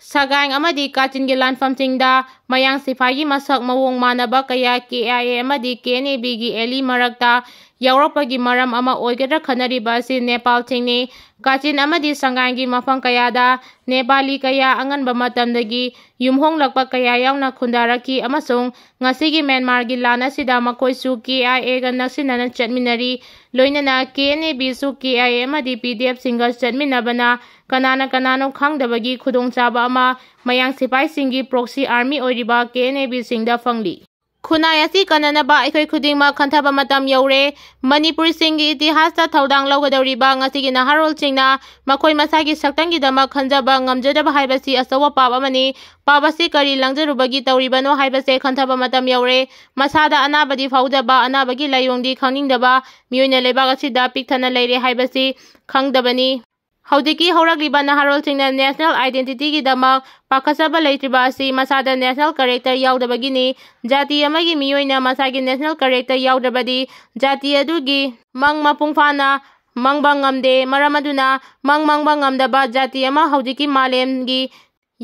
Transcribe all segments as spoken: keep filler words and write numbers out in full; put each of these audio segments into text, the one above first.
ꯁꯒꯥꯡ ꯑꯃꯗꯤ ꯀꯥꯆꯤꯟꯒꯤ ꯂꯥꯟꯐꯝꯁꯤꯡꯗ ꯃꯌꯥꯡ ꯁꯤꯐꯥꯏꯒꯤ ꯃꯁꯛ ꯃꯑꯣꯡ ꯃꯥꯟꯅꯕ ꯀꯌꯥ ꯀꯦ ꯑꯥꯏ ꯑꯦ ꯑꯃꯗꯤ ꯀꯦ ꯑꯦꯟ ꯑꯦ ꯕꯤꯒꯤ ꯑꯦꯂꯤ ꯃꯔꯛꯇ ꯌꯥꯎꯔꯛꯄꯒꯤ ꯃꯔꯝ ꯑꯃ ꯑꯣꯏꯒꯗ꯭ꯔꯥ ꯈꯟꯅꯔꯤꯕ ꯑꯁꯤ ꯅꯦꯄꯥꯜꯁꯤꯡꯅꯤ꯫ ꯀꯥꯆꯤꯟ ꯑꯃꯗꯤ ꯁꯪꯒꯥꯏꯒꯤ ꯃꯐꯝ ꯀꯌꯥꯗ ꯅꯦꯄꯥꯂꯤ ꯀꯌꯥ ꯑꯉꯟꯕ ꯃꯇꯝꯗꯒꯤ ꯌꯨꯝꯍꯣꯡꯂꯛꯄ ꯀꯌꯥ ꯌꯥꯎꯅ ꯈꯨꯟꯗꯥꯔꯛꯈꯤ ꯑꯃꯁꯨꯡ ꯉꯁꯤꯒꯤ ꯃ꯭ꯌꯥꯟꯃꯥꯔꯒꯤ ꯂꯥꯟ ꯑꯁꯤꯗ ꯃꯈꯣꯏꯁꯨ ꯀꯦ ꯑꯥꯏ ꯑꯦꯒ ꯅꯛꯁꯤꯟꯅꯅ ꯆꯠꯃꯤꯟꯅꯔꯤ꯫ ꯂꯣꯏꯅꯅ ꯀꯦ N A ꯕꯤꯁꯨ K I A ꯑꯃꯗꯤ ꯄꯤ ꯗꯤ ꯑꯦꯐꯁꯤꯡꯒ ꯆꯠꯃꯤꯟꯅꯕꯅ ꯀꯅꯥꯅ ꯀꯅꯥꯅꯣ ꯈꯪꯗꯕꯒꯤ ꯈꯨꯗꯣꯡꯆꯥꯕ ꯑꯃ ꯃꯌꯥꯡ ꯁꯤꯐꯥꯏꯁꯤꯡꯒꯤ ꯄ꯭ꯔꯣꯛꯁꯤ ꯑꯥꯔꯃꯤ ꯑꯣꯏꯔꯤꯕ ꯀꯦ ꯑꯦꯟ ꯑꯦ ꯕꯤꯁꯤꯡꯗ ꯐꯪꯂꯤ꯫ ꯈꯨꯟꯅꯥꯏ ꯑꯁꯤ ꯀꯟꯅꯅꯕ ꯑꯩꯈꯣꯏ ꯈꯨꯗꯤꯡꯃꯛ ꯈꯟꯊꯕ ꯃꯇꯝ ꯌꯧꯔꯦ꯫ ꯃꯅꯤꯄꯨꯔꯤꯁꯤꯡꯒꯤ ꯏꯇꯤꯍꯥꯁꯇ ꯊꯧꯗꯥꯡ ꯂꯧꯒꯗꯧꯔꯤꯕ ꯉꯁꯤꯒꯤ ꯅꯍꯥꯔꯣꯜꯁꯤꯡꯅ ꯃꯈꯣꯏ ꯃꯁꯥꯒꯤ ꯁꯛꯇꯝꯒꯤꯗꯃꯛ ꯈꯟꯖꯕ ꯉꯝꯖꯗꯕ ꯍꯥꯏꯕꯁꯤ ꯑꯆꯧꯕ ꯄꯥꯞ ꯑꯃꯅꯤ꯫ ꯄꯥꯞ ꯑꯁꯤ ꯀꯔꯤ ꯂꯪꯖꯔꯨꯕꯒꯤ ꯇꯧꯔꯤꯕꯅꯣ ꯍꯥꯏꯕꯁꯦ ꯈꯟꯊꯕ ꯃꯇꯝ ꯌꯧꯔꯦ꯫ ꯃꯁꯥꯗ ꯑꯅꯥꯕꯗꯤ ꯐꯥꯎꯖꯕ, ꯑꯅꯥꯕꯒꯤ ꯂꯥꯏꯑꯣꯡꯗꯤ ꯈꯪꯅꯤꯡꯗꯕ ꯃꯤꯑꯣꯏꯅ ꯂꯩꯕꯥꯛ ꯑꯁꯤꯗ ꯄꯤꯛ ꯊꯟꯅ ꯂꯩꯔꯦ ꯍꯥꯏꯕꯁꯤ ꯈꯪꯗꯕꯅꯤ꯫ ꯍꯧꯖꯤꯛꯀꯤ ꯍꯧꯔꯛꯂꯤꯕ ꯅꯍꯥꯔꯣꯜꯁꯤꯡꯅ ꯅꯦꯁꯅꯦꯜ ꯑꯥꯏꯗꯦꯟꯇꯤꯇꯤꯒꯤꯗꯃꯛ ꯄꯥꯈꯠꯆꯕ ꯂꯩꯇ꯭ꯔꯤꯕ ꯑꯁꯤ ꯃꯁꯥꯗ ꯅꯦꯁꯅꯦꯜ ꯀꯦꯔꯦꯛꯇꯔ ꯌꯥꯎꯗꯕꯒꯤꯅꯤ꯫ ꯖꯥꯇꯤ ꯑꯃꯒꯤ ꯃꯤꯑꯣꯏꯅ ꯃꯁꯥꯒꯤ ꯅꯦꯁꯅꯦꯜ ꯀꯦꯔꯦꯛꯇꯔ ꯌꯥꯎꯗ꯭ꯔꯕꯗꯤ ꯖꯥꯇꯤ ꯑꯗꯨꯒꯤ ꯃꯪ ꯃꯄꯨꯡ ꯐꯥꯅ ꯃꯪꯕ ꯉꯝꯗꯦ꯫ ꯃꯔꯝ ꯑꯗꯨꯅ ꯃꯪ ꯃꯪꯕ ꯉꯝꯗꯕ ꯖꯥꯇꯤ ꯑꯃ ꯍꯧꯖꯤꯛꯀꯤ ꯃꯥꯂꯦꯝꯒꯤ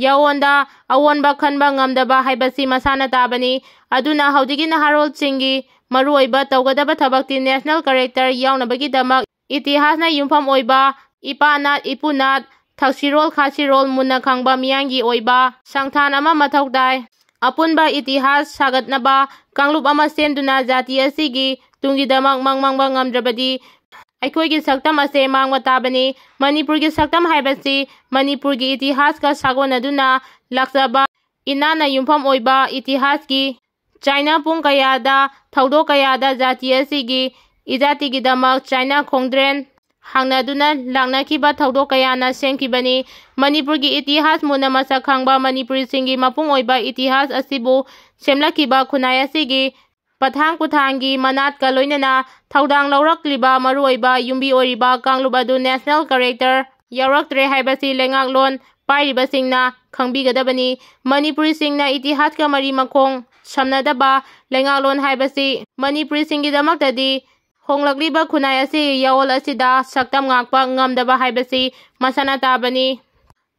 ꯌꯥꯑꯣꯟꯗ ꯑꯑꯣꯟꯕ ꯈꯟꯕ ꯉꯝꯗꯕ ꯍꯥꯏꯕꯁꯤ ꯃꯁꯥꯅ ꯇꯥꯕꯅꯤ꯫ ꯑꯗꯨꯅ ꯍꯧꯖꯤꯛꯀꯤ ꯅꯍꯥꯔꯣꯜꯁꯤꯡꯒꯤ ꯃꯔꯨꯑꯣꯏꯕ ꯇꯧꯒꯗꯕ ꯊꯕꯛꯇꯤ ꯅꯦꯁꯅꯦꯜ ꯀꯦꯔꯦꯛꯇꯔ ꯌꯥꯎꯅꯕꯒꯤꯗꯃꯛ ꯏꯇꯤꯍꯥꯁꯅ ꯌꯨꯝꯐꯝ ꯑꯣꯏꯕ ꯏꯄꯥ ꯅꯥꯠ, ꯏꯄꯨ ꯅꯥꯠ, ꯊꯛꯁꯤꯔꯣꯜ ꯈꯥꯁꯤꯔꯣꯜ ꯃꯨꯟꯅ ꯈꯪꯕ ꯃꯤꯌꯥꯝꯒꯤ ꯑꯣꯏꯕ ꯁꯪꯊꯥꯟ ꯑꯃ ꯃꯊꯧ ꯇꯥꯏ꯫ ꯑꯄꯨꯟꯕ ꯏꯇꯤꯍꯥꯁ ꯁꯥꯒꯠꯅꯕ ꯀꯥꯡꯂꯨꯞ ꯑꯃ ꯁꯦꯝꯗꯨꯅ ꯖꯥꯇꯤ ꯑꯁꯤꯒꯤ ꯇꯨꯡꯒꯤꯗꯃꯛ ꯃꯪ ꯃꯪꯕ ꯉꯝꯗ꯭ꯔꯕꯗꯤ ꯑꯩꯈꯣꯏꯒꯤ ꯁꯛꯇꯝ ꯑꯁꯦ ꯃꯥꯡꯕ ꯇꯥꯕꯅꯤ꯫ ꯃꯅꯤꯄꯨꯔꯒꯤ ꯁꯛꯇꯝ ꯍꯥꯏꯕꯁꯤ ꯃꯅꯤꯄꯨꯔꯒꯤ ꯏꯇꯤꯍꯥꯁꯀ ꯁꯥꯒꯣꯟꯅꯗꯨꯅ ꯂꯥꯛꯆꯕ ꯏꯅꯥꯠꯅ ꯌꯨꯝꯐꯝ ꯑꯣꯏꯕ ꯏꯇꯤꯍꯥꯁꯀꯤ ꯆꯥꯏꯅ ꯄꯨꯡ ꯀꯌꯥꯗ ꯊꯧꯗꯣꯛ ꯀꯌꯥꯗ ꯖꯥꯇꯤ ꯑꯁꯤꯒꯤ ꯏꯖꯥꯇꯤꯒꯤꯗꯃꯛ ꯆꯥꯏꯅ ꯈꯣꯡꯗ꯭ꯔꯦꯟ ꯍꯥꯡꯅꯗꯨꯅ ꯂꯥꯛꯅꯈꯤꯕ ꯊꯧꯗꯣꯛ ꯀꯌꯥꯅ ꯁꯦꯝꯈꯤꯕꯅꯤ꯫ ꯃꯅꯤꯄꯨꯔꯒꯤ ꯏꯇꯤꯍꯥꯁ ꯃꯨꯟꯅ ꯃꯁꯛ ꯈꯪꯕ ꯃꯅꯤꯄꯨꯔꯤꯁꯤꯡꯒꯤ ꯃꯄꯨꯡ ꯑꯣꯏꯕ ꯏꯇꯤꯍꯥꯁ ꯑꯁꯤꯕꯨ ꯁꯦꯝꯂꯛꯈꯤꯕ ꯈꯨꯟꯅꯥꯏ ꯑꯁꯤꯒꯤ ꯄꯊꯥꯡ ꯄꯨꯊꯥꯡꯒꯤ ꯃꯅꯥꯠꯀ ꯂꯣꯏꯅꯅ ꯊꯧꯗꯥꯡ ꯂꯧꯔꯛꯂꯤꯕ ꯃꯔꯨꯑꯣꯏꯕ ꯌꯨꯝꯕꯤ ꯑꯣꯏꯔꯤꯕ ꯀꯥꯡꯂꯨꯞ ꯑꯗꯨ ꯅꯦꯁꯅꯦꯜ ꯀꯦꯔꯦꯛꯇꯔ ꯌꯥꯎꯔꯛꯇ꯭ꯔꯦ ꯍꯥꯏꯕꯁꯤ ꯂꯩꯉꯥꯛꯂꯣꯟ ꯄꯥꯏꯔꯤꯕꯁꯤꯡꯅ ꯈꯪꯕꯤꯒꯗꯕꯅꯤ꯫ ꯃꯅꯤꯄꯨꯔꯤꯁꯤꯡꯅ ꯏꯇꯤꯍꯥꯁꯀ ꯃꯔꯤ ꯃꯈꯣꯡ ꯁꯝꯅꯗꯕ ꯂꯩꯉꯥꯛꯂꯣꯟ ꯍꯥꯏꯕꯁꯤ ꯃꯅꯤꯄꯨꯔꯤꯁꯤꯡꯒꯤꯗꯃꯛꯇꯗꯤ ꯍꯣꯡꯂꯛꯂꯤꯕ ꯈꯨꯟꯅꯥꯏ ꯑꯁꯤ ꯌꯥꯑꯣꯜ ꯑꯁꯤꯗ ꯁꯛꯇꯝ ꯉꯥꯛꯄ ꯉꯝꯗꯕ ꯍꯥꯏꯕꯁꯤ ꯃꯁꯥꯅ ꯇꯥꯕꯅꯤ꯫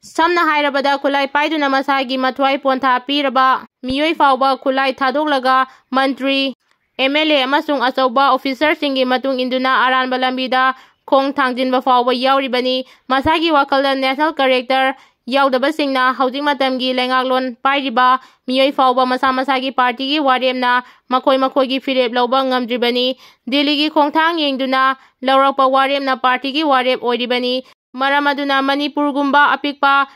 ꯁꯝꯅ ꯍꯥꯏꯔꯕꯗ, ꯈꯨꯠꯂꯥꯏ ꯄꯥꯏꯗꯨꯅ ꯃꯁꯥꯒꯤ ꯃꯊ꯭ꯋꯥꯏ ꯄꯣꯟꯊꯥ ꯄꯤꯔꯕ ꯃꯤꯑꯣꯏ ꯐꯥꯎꯕ ꯈꯨꯠꯂꯥꯏ ꯊꯥꯗꯣꯛꯂꯒ ꯃꯟꯇ꯭ꯔꯤ, ꯑꯦꯝ ꯑꯦꯜ ꯑꯦ ꯑꯃꯁꯨꯡ ꯑꯆꯧꯕ ꯑꯣꯐꯤꯁꯔꯁꯤꯡꯒꯤ ꯃꯇꯨꯡ ꯏꯟꯗꯨꯅ ꯑꯔꯥꯟꯕ ꯂꯝꯕꯤꯗ ꯈꯣꯡ ꯊꯥꯡꯖꯤꯟꯕ ꯐꯥꯎꯕ ꯌꯥꯎꯔꯤꯕꯅꯤ꯫ ꯃꯁꯥꯒꯤ ꯋꯥꯈꯜꯗ ꯅꯦꯁꯅꯦꯜ ꯀꯦꯔꯦꯛꯇꯔ ꯌꯥꯎꯗꯕꯁꯤꯡꯅ ꯍꯧꯖꯤꯛ ꯃꯇꯝꯒꯤ ꯂꯩꯉꯥꯛꯂꯣꯟ ꯄꯥꯏꯔꯤꯕ ꯃꯤꯑꯣꯏ ꯐꯥꯎꯕ ꯃꯁꯥ ꯃꯁꯥꯒꯤ ꯄꯥꯔꯇꯤꯒꯤ ꯋꯥꯔꯦꯞꯅ ꯃꯈꯣꯏ ꯃꯈꯣꯏꯒꯤ ꯐꯤꯔꯦꯞ ꯂꯧꯕ ꯉꯝꯗ꯭ꯔꯤꯕꯅꯤ꯫ ꯗꯤꯜꯂꯤꯒꯤ ꯈꯣꯡꯊꯥꯡ ꯌꯦꯡꯗꯨꯅ ꯂꯧꯔꯛꯄ ꯋꯥꯔꯦꯞꯅ ꯄꯥꯔꯇꯤꯒꯤ ꯋꯥꯔꯦꯞ ꯑꯣꯏꯔꯤꯕꯅꯤ꯫ ꯃꯔꯝ ꯑꯗꯨꯅ ꯃꯅꯤꯄꯨꯔꯒꯨꯝꯕ ꯑꯄꯤꯛꯄ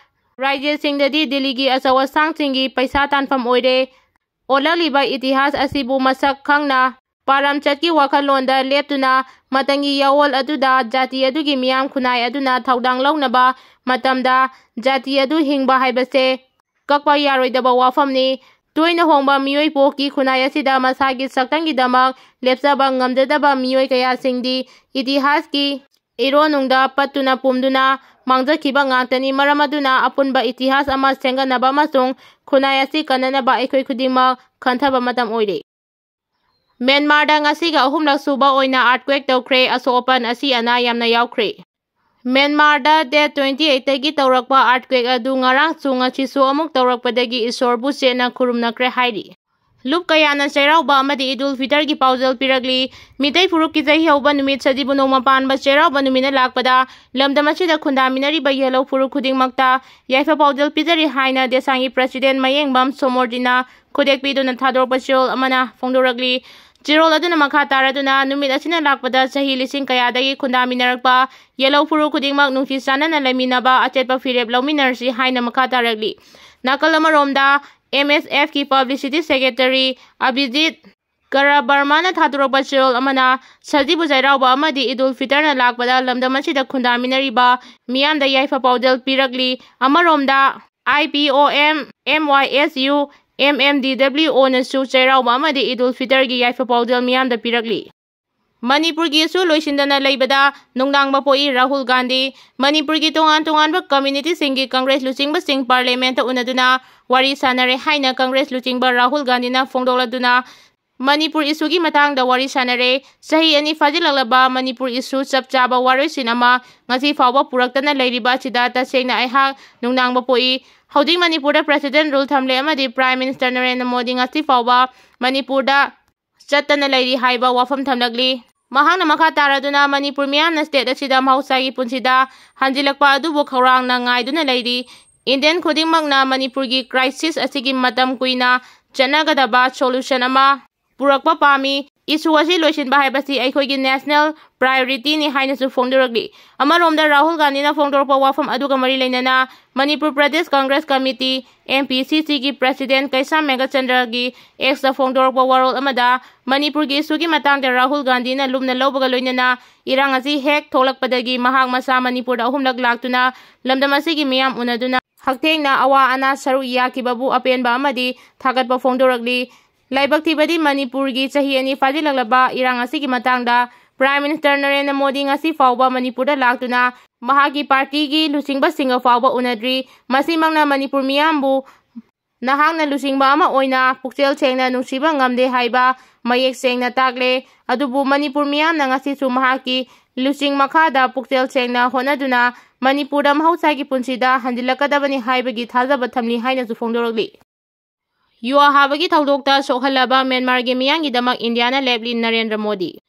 ꯔꯥꯏꯖ꯭ꯌꯁꯤꯡꯗꯗꯤ ꯗꯤꯜꯂꯤꯒꯤ ꯑꯆꯧ ꯑꯁꯥꯡꯁꯤꯡꯒꯤ ꯄꯩꯁꯥ ꯇꯥꯟꯐꯝ ꯑꯣꯏꯔꯦ꯫ ꯑꯣꯜꯂꯛꯂꯤꯕ ꯏꯇꯤꯍꯥꯁ ꯑꯁꯤꯕꯨ ꯃꯁꯛ ꯈꯪꯅ ꯄꯥꯔꯝꯆꯠꯀꯤ ꯋꯥꯈꯜꯂꯣꯟꯗ ꯂꯦꯞꯇꯨꯅ ꯃꯇꯝꯒꯤ ꯌꯥꯑꯣꯜ ꯑꯗꯨꯗ ꯖꯥꯇꯤ ꯑꯗꯨꯒꯤ ꯃꯤꯌꯥꯝ ꯈꯨꯟꯅꯥꯏ ꯑꯗꯨꯅ ꯊꯧꯗꯥꯡ ꯂꯧꯅꯕ ꯃꯇꯝꯗ ꯖꯥꯇꯤ ꯑꯗꯨ ꯍꯤꯡꯕ ꯍꯥꯏꯕꯁꯦ ꯀꯛꯄ ꯌꯥꯔꯣꯏꯗꯕ ꯋꯥꯐꯝꯅꯤ꯫ ꯇꯣꯏꯅ ꯍꯣꯡꯕ ꯃꯤꯑꯣꯏ ꯄꯣꯛꯀꯤ ꯈꯨꯟꯅꯥꯏ ꯑꯁꯤꯗ ꯃꯁꯥꯒꯤ ꯁꯛꯇꯝꯒꯤꯗꯃꯛ ꯂꯦꯞꯆꯕ ꯉꯝꯖꯗꯕ ꯃꯤꯑꯣꯏ ꯀꯌꯥꯁꯤꯡꯗꯤ ꯏꯇꯤꯍꯥꯁꯀꯤ ꯏꯔꯣꯟꯅꯨꯡꯗ ꯄꯠꯇꯨꯅ ꯄꯨꯝꯗꯨꯅ ꯃꯥꯡꯖꯈꯤꯕ ꯉꯥꯛꯇꯅꯤ꯫ ꯃꯔꯝ ꯑꯗꯨꯅ ꯑꯄꯨꯟꯕ ꯏꯇꯤꯍꯥꯁ ꯑꯃ ꯁꯦꯝꯒꯠꯅꯕ ꯑꯃꯁꯨꯡ ꯈꯨꯟꯅꯥꯏ ꯑꯁꯤ ꯀꯟꯅꯅꯕ ꯑꯩꯈꯣꯏ ꯈꯨꯗꯤꯡꯃꯛ ꯈꯟꯊꯕ ꯃꯇꯝ ꯑꯣꯏꯔꯦ꯫ ꯃ꯭ꯌꯥꯟꯃꯥꯔꯗ ꯉꯁꯤꯒ ꯑꯍꯨꯝꯂꯛ ꯁꯨꯕ ꯑꯣꯏꯅ earthquake ꯇꯧꯈ꯭ꯔꯦ꯫ ꯑꯁꯣꯛ ꯑꯄꯟ ꯑꯁꯤ ꯑꯅꯥ ꯌꯥꯝꯅ ꯌꯥꯎꯈ꯭ꯔꯦ꯫ ꯃ꯭ꯌꯥꯟꯃꯥꯔꯗ date twenty eight ꯇꯒꯤ ꯇꯧꯔꯛꯄ earthquake ꯑꯗꯨ ꯉꯔꯥꯡꯁꯨ ꯉꯁꯤꯁꯨ ꯑꯃꯨꯛ ꯇꯧꯔꯛꯄꯗꯒꯤ ꯏꯁꯣꯔꯕꯨ ꯆꯦꯠꯅ ꯈꯨꯔꯨꯝꯅꯈ꯭ꯔꯦ ꯍꯥꯏꯔꯤ꯫ ꯂꯨꯞ ꯀꯌꯥꯅ ꯆꯩꯔꯥꯎꯕ ꯑꯃꯗꯤ ꯏꯗꯨꯜ ꯐꯤꯇꯔꯒꯤ ꯄꯥꯎꯖꯦꯜ ꯄꯤꯔꯛꯂꯤ꯫ ꯃꯤꯇꯩ ꯐꯨꯔꯨꯞꯀꯤ ꯆꯍꯤ ꯍꯧꯕ ꯅꯨꯃꯤꯠ ꯁꯖꯤꯕꯨ ꯅꯣꯡꯃ ꯄꯥꯟꯕ ꯆꯩꯔꯥꯎꯕ ꯅꯨꯃꯤꯠꯅ ꯂꯥꯛꯄꯗ ꯂꯝꯗꯝ ꯑꯁꯤꯗ ꯈꯨꯟꯗꯥꯃꯤꯟꯅꯔꯤꯕ ꯌꯦꯜꯍꯧ ꯐꯨꯔꯨꯞ ꯈꯨꯗꯤꯡꯃꯛꯇ ꯌꯥꯏꯐ ꯄꯥꯎꯖꯦꯜ ꯄꯤꯖꯔꯤ ꯍꯥꯏꯅ ꯗꯦꯁꯥꯡꯒꯤ president ꯃꯌꯦꯡꯕꯝ ꯁꯣꯃꯣꯔꯖꯤꯅ ꯈꯨꯗꯦꯛꯄꯤꯗꯨꯅ ꯊꯥꯗꯣꯔꯛꯄ ꯆꯦꯔꯣꯜ ꯑꯃꯅ ꯐꯣꯡꯗꯣꯔꯛꯂꯤ꯫ ꯆꯦꯔꯣꯜ ꯑꯗꯨꯅ ꯃꯈꯥ ꯇꯥꯔꯗꯨꯅ ꯅꯨꯃꯤꯠ ꯑꯁꯤꯅ ꯂꯥꯛꯄꯗ ꯆꯍꯤ ꯂꯤꯁꯤꯡ ꯀꯌꯥꯗꯒꯤ ꯈꯨꯟꯗꯥꯃꯤꯟꯅꯔꯛꯄ ꯌꯦꯜꯍꯧ ꯐꯨꯔꯨꯞ ꯈꯨꯗꯤꯡꯃꯛ ꯅꯨꯡꯁꯤ ꯆꯥꯟꯅꯅ ꯂꯩꯃꯤꯟꯅꯕ ꯑꯆꯦꯠꯄ ꯐꯤꯔꯦꯞ ꯂꯧꯃꯤꯟꯅꯔꯁꯤ ꯍꯥꯏꯅ ꯃꯈꯥ ꯇꯥꯔꯛꯂꯤ꯫ ꯅꯥꯀꯜ ꯑꯃꯔꯣꯝꯗ, M S F ꯀꯤ publicity secretary ꯑꯕꯤꯖꯤꯠ ꯀꯔꯕꯔꯃꯥꯅ ꯊꯥꯗꯣꯔꯛꯄ ꯆꯦꯔꯣꯜ ꯑꯃꯅ ꯁꯖꯤꯕꯨ ꯆꯩꯔꯥꯎꯕ ꯑꯃꯗꯤ ꯏꯗꯨꯜ ꯐꯤꯇꯔꯅ ꯂꯥꯛꯄꯗ ꯂꯝꯗꯝ ꯑꯁꯤꯗ ꯈꯨꯟꯗꯥꯃꯤꯟꯅꯔꯤꯕ ꯃꯤꯌꯥꯝꯗ ꯌꯥꯏꯐ ꯄꯥꯎꯖꯦꯜ ꯄꯤꯔꯛꯂꯤ꯫ ꯑꯃꯔꯣꯝꯗ, I P O M, M Y S U, M M D W O ꯅꯁꯨ ꯆꯩꯔꯥꯎꯕ ꯑꯃꯗꯤ ꯏꯗꯨꯜ ꯐꯤꯇꯔꯒꯤ ꯌꯥꯏꯐ ꯄꯥꯎꯖꯦꯜ ꯃꯤꯌꯥꯝꯗ ꯄꯤꯔꯛꯂꯤ꯫ ꯃꯅꯤꯄꯨꯔꯒꯤꯁꯨ ꯂꯣꯏꯁꯤꯟꯗꯅ ꯂꯩꯕꯗ ꯅꯨꯡꯅꯥꯡꯕ ꯄꯣꯛꯏ ꯔꯥꯍꯨꯜ ꯒꯥꯟꯙꯤ꯫ ꯃꯅꯤꯄꯨꯔꯒꯤ ꯇꯣꯉꯥꯟ ꯇꯣꯉꯥꯟꯕ community ꯁꯤꯡꯒꯤ Congress ꯂꯨꯆꯤꯡꯕꯁꯤꯡ parliament ꯇ ꯎꯅꯗꯨꯅ ꯋꯥꯔꯤ ꯁꯥꯟꯅꯔꯦ ꯍꯥꯏꯅ Congress ꯂꯨꯆꯤꯡꯕ ꯔꯥꯍꯨꯜ ꯒꯥꯟꯙꯤꯅ ꯐꯣꯡꯗꯣꯛꯂꯗꯨꯅ, ꯃꯅꯤꯄꯨꯔ ꯏꯁꯨꯒꯤ ꯃꯇꯥꯡꯗ ꯋꯥꯔꯤ ꯁꯥꯟꯅꯔꯦ꯫ ꯆꯍꯤ ꯑꯅꯤ ꯐꯥꯖꯤꯜꯂꯛꯂꯕ ꯃꯅꯤꯄꯨꯔ ꯏꯁꯨ ꯆꯞ ꯆꯥꯕ ꯋꯥꯔꯣꯏꯁꯤꯟ ꯑꯃ ꯉꯁꯤ ꯐꯥꯎꯕ ꯄꯨꯔꯛꯇꯅ ꯂꯩꯔꯤꯕ ꯑꯁꯤꯗ ꯇꯁꯦꯡꯅ ꯑꯩꯍꯥꯛ ꯅꯨꯡꯅꯥꯡꯕ ꯄꯣꯛꯏ꯫ ꯍꯧꯖꯤꯛ ꯃꯅꯤꯄꯨꯔꯗ President Rule ꯊꯝꯂꯦ ꯑꯃꯗꯤ Prime Minister ꯅꯔꯦꯟꯗ꯭ꯔ ꯃꯣꯗꯤ ꯉꯁꯤ ꯐꯥꯎꯕ ꯃꯅꯤꯄꯨꯔꯗ ꯆꯠꯇꯅ ꯂꯩꯔꯤ ꯍꯥꯏꯕ ꯋꯥꯐꯝ ꯊꯝꯂꯛꯂꯤ꯫ ꯃꯍꯥꯛꯅ ꯃꯈꯥ ꯇꯥꯔꯗꯨꯅ ꯃꯅꯤꯄꯨꯔ ꯃꯤꯌꯥꯝꯅ state ꯑꯁꯤꯗ ꯃꯍꯧꯁꯥꯒꯤ ꯄꯨꯟꯁꯤꯗ ꯍꯟꯖꯤꯜꯂꯛꯄ ꯑꯗꯨꯕꯨ ꯈꯧꯔꯥꯡꯅ ꯉꯥꯏꯗꯨꯅ ꯂꯩꯔꯤ꯫ Indian ꯈꯨꯗꯤꯡꯃꯛꯅ ꯃꯅꯤꯄꯨꯔꯒꯤ crisis ꯑꯁꯤꯒꯤ ꯃꯇꯝ ꯀꯨꯏꯅ ꯆꯠꯅꯒꯗꯕ solution ꯑꯃ ꯄꯨꯔꯛꯄ ꯄꯥꯝꯃꯤ꯫ Issue ꯑꯁꯤ ꯂꯣꯏꯁꯤꯟꯕ ꯍꯥꯏꯕꯁꯤ ꯑꯩꯈꯣꯏꯒꯤ national priority ꯅꯤ ꯍꯥꯏꯅꯁꯨ ꯐꯣꯡꯗꯣꯔꯛꯂꯤ꯫ ꯑꯃꯔꯣꯝꯗ ꯔꯥꯍꯨꯜ ꯒꯥꯟꯙꯤꯅ ꯐꯣꯡꯗꯣꯔꯛꯄ ꯋꯥꯐꯝ ꯑꯗꯨꯒ ꯃꯔꯤ ꯂꯩꯅꯅ Manipur Pradesh Congress committee, M P C C ꯒꯤ President ꯀꯩꯁꯥꯝ ꯃꯦꯘꯆꯟꯗ꯭ꯔꯒꯤ X ꯇ ꯐꯣꯡꯗꯣꯔꯛꯄ ꯋꯥꯔꯣꯜ ꯑꯃꯗ ꯃꯅꯤꯄꯨꯔꯒꯤ issue ꯒꯤ ꯃꯇꯥꯡꯗ ꯔꯥꯍꯨꯜ ꯒꯥꯟꯙꯤꯅ ꯂꯨꯝꯅ ꯂꯧꯕꯒ ꯂꯣꯏꯅꯅ ꯏꯔꯥꯡ ꯑꯁꯤ ꯍꯦꯛ ꯊꯣꯛꯂꯛꯄꯗꯒꯤ ꯃꯍꯥꯛ ꯃꯁꯥ ꯃꯅꯤꯄꯨꯔꯗ ꯑꯍꯨꯝꯂꯛ ꯂꯥꯛꯇꯨꯅ ꯂꯝꯗꯝ ꯑꯁꯤꯒꯤ ꯃꯤꯌꯥꯝ ꯎꯅꯗꯨꯅ ꯍꯛꯊꯦꯡꯅ ꯑꯋꯥ ꯑꯅꯥ ꯁꯔꯨꯛ ꯌꯥꯈꯤꯕꯕꯨ ꯑꯄꯦꯟꯕ ꯑꯃꯗꯤ ꯊꯥꯒꯠꯄ ꯐꯣꯡꯗꯣꯔꯛꯂꯤ꯫ ꯂꯥꯏꯕꯛ ꯊꯤꯕꯗꯤ ꯃꯅꯤꯄꯨꯔꯒꯤ ꯆꯍꯤ ꯑꯅꯤ ꯐꯥꯖꯤꯜꯂꯛꯂꯕ ꯏꯔꯥꯡ ꯑꯁꯤꯒꯤ ꯃꯇꯥꯡꯗ Prime Minister ꯅꯔꯦꯟꯗ꯭ꯔ ꯃꯣꯗꯤ ꯉꯁꯤ ꯐꯥꯎꯕ ꯃꯅꯤꯄꯨꯔꯗ ꯂꯥꯛꯇꯨꯅ ꯃꯍꯥꯛꯀꯤ party ꯒꯤ ꯂꯨꯆꯤꯡꯕꯁꯤꯡꯒ ꯐꯥꯎꯕ ꯎꯅꯗ꯭ꯔꯤ꯫ ꯃꯁꯤꯃꯛꯅ ꯃꯅꯤꯄꯨꯔ ꯃꯤꯌꯥꯝꯕꯨ ꯅꯍꯥꯛꯅ ꯂꯨꯆꯤꯡꯕ ꯑꯃ ꯑꯣꯏꯅ ꯄꯨꯛꯆꯦꯜ ꯁꯦꯡꯅ ꯅꯨꯡꯁꯤꯕ ꯉꯝꯗꯦ ꯍꯥꯏꯕ ꯃꯌꯦꯛ ꯁꯦꯡꯅ ꯇꯥꯛꯂꯦ꯫ ꯑꯗꯨꯕꯨ ꯃꯅꯤꯄꯨꯔ ꯃꯤꯌꯥꯝꯅ ꯉꯁꯤꯁꯨ ꯃꯍꯥꯛꯀꯤ ꯂꯨꯆꯤꯡ ꯃꯈꯥꯗ ꯄꯨꯛꯆꯦꯜ ꯁꯦꯡꯅ ꯍꯣꯠꯅꯗꯨꯅ ꯃꯅꯤꯄꯨꯔꯗ ꯃꯍꯧꯁꯥꯒꯤ ꯄꯨꯟꯁꯤꯗ ꯍꯟꯖꯤꯜꯂꯛꯀꯗꯕꯅꯤ ꯍꯥꯏꯕꯒꯤ ꯊꯥꯖꯕ ꯊꯝꯂꯤ ꯍꯥꯏꯅꯁꯨ ꯐꯣꯡꯗꯣꯔꯛꯂꯤ꯫ ꯌꯨ ꯍꯥꯕꯒꯤ ꯊꯧꯗꯣꯛꯇ ꯁꯣꯛꯍꯜꯂꯕ ꯃ꯭ꯌꯥꯟꯃꯥꯔꯒꯤ ꯃꯤꯌꯥꯝꯒꯤꯗꯃꯛ ꯏꯟꯗꯤꯌꯥꯅ ꯂꯦꯞꯂꯤ Narendra Modi.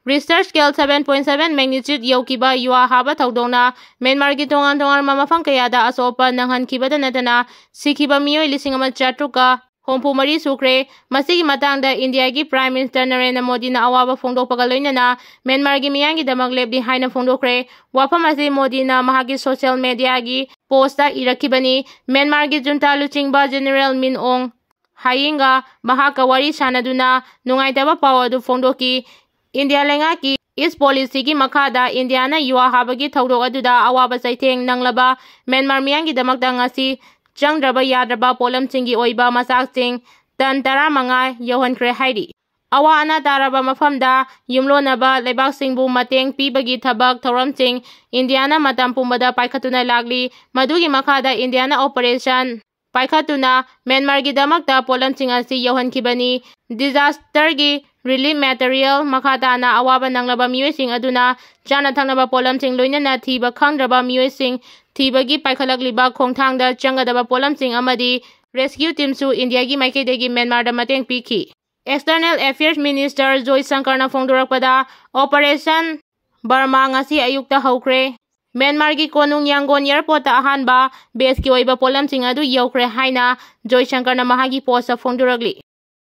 Richter scale seven point seven magnitude ꯌꯧꯈꯤꯕ ꯌꯨ ꯍꯥꯕ ꯊꯧꯗꯣꯛꯅ ꯃ꯭ꯌꯥꯟꯃꯥꯔꯒꯤ ꯇꯣꯉꯥꯟ ꯇꯣꯉꯥꯟꯕ ꯃꯐꯝ ꯀꯌꯥꯗ ꯑꯁꯣꯛ ꯑꯄꯟ ꯅꯪꯍꯟꯈꯤꯕꯗ ꯅꯠꯇꯅ ꯁꯤꯈꯤꯕ ꯃꯤꯑꯣꯏ ꯂꯤꯁꯤꯡ ꯑꯃ ꯆꯥꯇ꯭ꯔꯨꯛꯀ ꯍꯨꯝꯐꯨ ꯃꯔꯤ ꯁꯨꯈ꯭ꯔꯦ꯫ ꯃꯁꯤꯒꯤ ꯃꯇꯥꯡꯗ ꯏꯟꯗꯤꯌꯥꯒꯤ Prime Minister ꯅꯔꯦꯟꯗ꯭ꯔ ꯃꯣꯗꯤꯅ ꯑꯋꯥꯕ ꯐꯣꯡꯗꯣꯛꯄꯒ ꯂꯣꯏꯅꯅ ꯃ꯭ꯌꯥꯟꯃꯥꯔꯒꯤ ꯃꯤꯌꯥꯝꯒꯤꯗꯃꯛ ꯂꯦꯞꯂꯤ ꯍꯥꯏꯅ ꯐꯣꯡꯗꯣꯛꯈ꯭ꯔꯦ꯫ ꯋꯥꯐꯝ ꯑꯁꯤ ꯃꯣꯗꯤꯅ ꯃꯍꯥꯛꯀꯤ social media ꯒꯤ post ꯇ ꯏꯔꯛꯈꯤꯕꯅꯤ꯫ ꯃ꯭ꯌꯥꯟꯃꯥꯔꯒꯤ junta ꯂꯨꯆꯤꯡꯕ General Min Aung Hlaing ꯒ ꯃꯍꯥꯛꯀ ꯋꯥꯔꯤ ꯁꯥꯟꯅꯗꯨꯅ ꯅꯨꯡꯉꯥꯏꯇꯕ ꯄꯥꯎ ꯑꯗꯨ ꯐꯣꯡꯗꯣꯛꯈꯤ꯫ ꯏꯟꯗꯤꯌꯥ ꯂꯩꯉꯥꯛꯀꯤ East Policy ꯒꯤ ꯃꯈꯥꯗ ꯏꯟꯗꯤꯌꯥꯅ ꯌꯨ ꯍꯥꯕꯒꯤ ꯊꯧꯗꯣꯛ ꯑꯗꯨꯗ ꯑꯋꯥꯕ ꯆꯩꯊꯦꯡ ꯅꯪꯂꯕ ꯃ꯭ꯌꯥꯟꯃꯥꯔ ꯃꯤꯌꯥꯝꯒꯤꯗꯃꯛꯇ ꯉꯁꯤ ꯆꯪꯗ꯭ꯔꯕ ꯌꯥꯗ꯭ꯔꯕ ꯄꯣꯠꯂꯝꯁꯤꯡꯒꯤ ꯑꯣꯏꯕ ꯃꯆꯥꯛꯁꯤꯡ ton ꯇꯔꯥꯃꯉꯥ ꯌꯧꯍꯟꯈ꯭ꯔꯦ ꯍꯥꯏꯔꯤ꯫ ꯑꯋꯥ ꯑꯅꯥ ꯇꯥꯔꯕ ꯃꯐꯝꯗ ꯌꯨꯝꯂꯣꯟꯅꯕ ꯂꯩꯕꯥꯛꯁꯤꯡꯕꯨ ꯃꯇꯦꯡ ꯄꯤꯕꯒꯤ ꯊꯕꯛ ꯊꯧꯔꯝꯁꯤꯡ ꯏꯟꯗꯤꯌꯥꯅ ꯃꯇꯝ ꯄꯨꯝꯕꯗ ꯄꯥꯏꯈꯠꯇꯨꯅ ꯂꯥꯛꯂꯤ꯫ ꯃꯗꯨꯒꯤ ꯃꯈꯥꯗ ꯏꯟꯗꯤꯌꯥꯅ Operation ꯄꯥꯏꯈꯠꯇꯨꯅ ꯃ꯭ꯌꯥꯟꯃꯥꯔꯒꯤꯗꯃꯛꯇ ꯄꯣꯠꯂꯝꯁꯤꯡ ꯑꯁꯤ ꯌꯧꯍꯟꯈꯤꯕꯅꯤ꯫ Disaster ꯒꯤ relief material, ꯃꯈꯥ ꯇꯥꯅ ꯑꯋꯥꯕ ꯅꯪꯂꯕ ꯃꯤꯑꯣꯏꯁꯤꯡ ꯑꯗꯨꯅ ꯆꯥꯅ ꯊꯛꯅꯕ ꯄꯣꯠꯂꯝꯁꯤꯡ, ꯂꯣꯏꯅꯅ ꯊꯤꯕ ꯈꯪꯗ꯭ꯔꯕ ꯃꯤꯑꯣꯏꯁꯤꯡ ꯊꯤꯕꯒꯤ ꯄꯥꯏꯈꯠꯂꯛꯂꯤꯕ ꯈꯣꯡꯊꯥꯡꯗ ꯆꯪꯒꯗꯕ ꯄꯣꯠꯂꯝꯁꯤꯡ ꯑꯃꯗꯤ rescue team ꯁꯨ ꯏꯟꯗꯤꯌꯥꯒꯤ ꯃꯥꯏꯀꯩꯗꯒꯤ ꯃ꯭ꯌꯥꯟꯃꯥꯔꯗ ꯃꯇꯦꯡ ꯄꯤꯈꯤ꯫ External Affairs Minister ꯖꯣꯏ ꯁꯪꯀꯔꯅ ꯐꯣꯡꯗꯣꯔꯛꯄꯗ, Operation Burma ꯉꯁꯤ ꯑꯌꯨꯛꯇ ꯍꯧꯈ꯭ꯔꯦ꯫ ꯃ꯭ꯌꯥꯟꯃꯥꯔꯒꯤ ꯀꯣꯅꯨꯡ ꯌꯥꯡꯒꯣꯟ airport ꯇ ꯑꯍꯥꯟꯕ batch ꯀꯤ ꯑꯣꯏꯕ ꯄꯣꯠꯂꯝꯁꯤꯡ ꯑꯗꯨ ꯌꯧꯈ꯭ꯔꯦ ꯍꯥꯏꯅ ꯖꯣꯏ ꯁꯪꯀꯔꯅ ꯃꯍꯥꯛꯀꯤ post ꯇ ꯐꯣꯡꯗꯣꯔꯛꯂꯤ꯫